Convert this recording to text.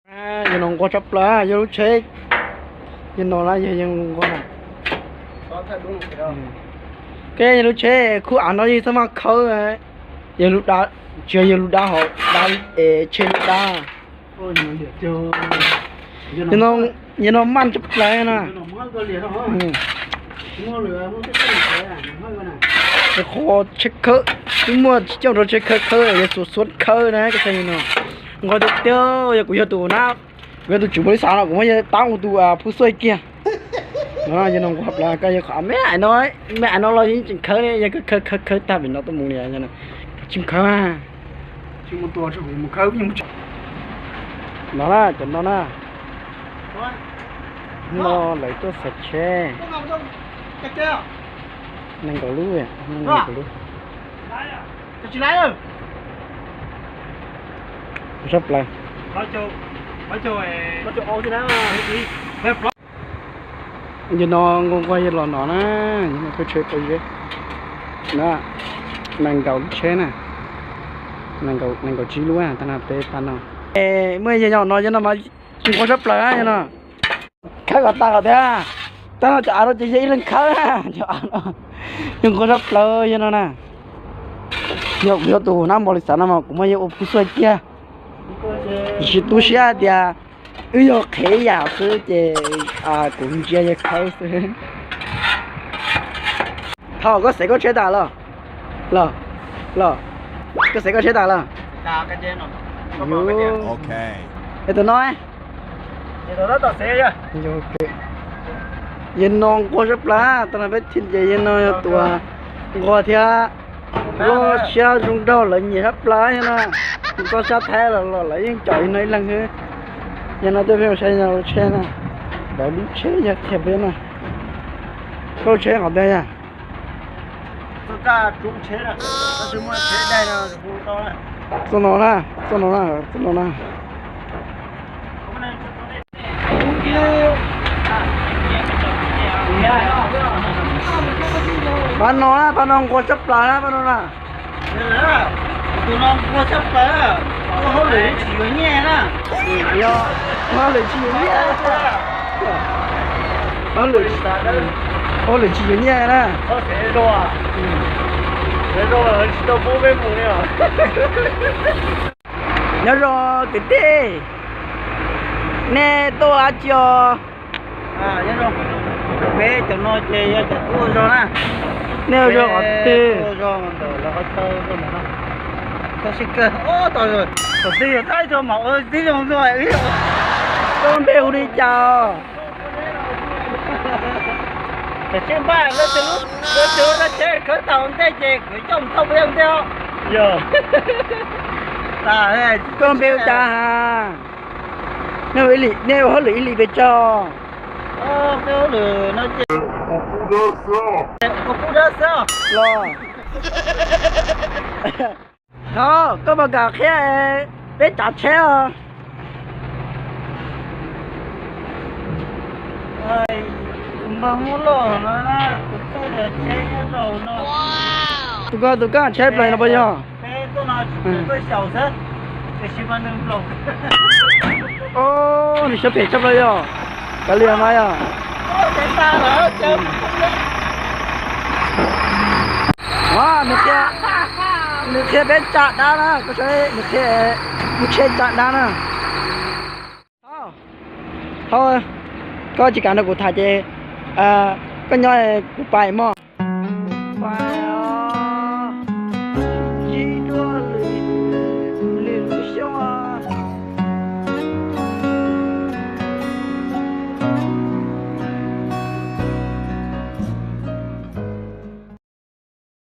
Yog no nquag tshaj plaws, yog lub tsheb, yog no na yog yog nquag na. Koj yog lub tsheb khub av no yeej txhob maj khawb, yog lub dab, tsis yog yog lub dab hov, dab es tsheb lub dab. Yog no maj tshaj plaws na. Qhov tsheb khawb, twb muaj tsis coj rau tsheb khawb khawb, yog xuas xuab khawb na koj saib no. Nquag tiag tiag, yog kuv yog tus na, kuv yog tus tswv npaum li xav no kuv muab yawg tab ua tus phuj xuaj kiag. No yog no nquag plaws, koj yog qhov me ais no, me ais no los yeej tseem khawb li, yog khawb khawb khawb tag pem no tuaj mus li, tsis khawb. No na, cov no na. No lawv tuaj xaiv tsheb. Nees nkaum lub, nees nkaum lub. Tshaj plaws. Yog no nquag nquag yog los no na, yog no peb tsheb tau zeb na, nees nkaum lub tsheb na, nees nkaum tsib lub tag no peb tag no. Muaj yog no yog no mas tsis nquag tshaj plaws na yog no. Khawb kom tag kom tiag, tag no cov av no ces yog ib leeg khawb, cov av no yog nquag tshaj plaws yog no na. Yog kuv yog tus nab npaum li xav no mas kuv muab yawg ua phuj xuaj kiag. Tsis tu siab tias wb yog qhev yam xwb ces kuv ntsia yawg khawb xwb. Thaum koj xaiv koj tsheb tas los, los, los, koj xaiv koj tsheb tas los. Es tus no, yog no nquag tshaj plaws, tau no peb thiaj ces yog no yog tus nquag thiab. Loj siab zoo nraug lawv nyiam tshaj plaws yog no. Txoj sab Thaib los los lawv yeej com yog no ib leeg xwb. Yog no coj peb mus saib yog lub tsheb na, lawv lub tsheb yog tiag peb na. Koj lub tsheb qhov twg yog? Txoj no na, txoj no na, txoj no na. Pab no na, pab no nquag tshaj plaws na, pab no na. Tus no nquag tshaj plaws, ua hauj lwm tsis yuav nyiaj na. Ua hauj lwm tsis yuav nyiaj, hauj lwm tsis yuav nyiaj na. Nyob zoo kwv tij, nej tuaj ua dab tsi os? Peb cov no ces yog cov tuaj ua zog na. Nej ua zog qhov twg? Ua zog ntawm lawv qhov chaw no. Tib zoo, tib zoo, koj npe hu li cas? Tam sim npaj lawv tus lub tsheb khawb tau ntej ces kuv coj mus thauj peb ntej os. Koj npe hu cas? Nej ua hauj lwm ib li pes tsawg? Los, thov koj puas kam qhia peb tsav tsheb os? Tus koj tus koj tsheb plaws no puas yog? Nws siab phem tshaj plaws yog. Kav liam mas yog. Nws qhia, nws qhia peb tsav dab na, koj saib nws qhia, nws qhia tsav dab na. Thaub, koj tsis kam nrog kuv tham ces koj nyob, kuv pais mog.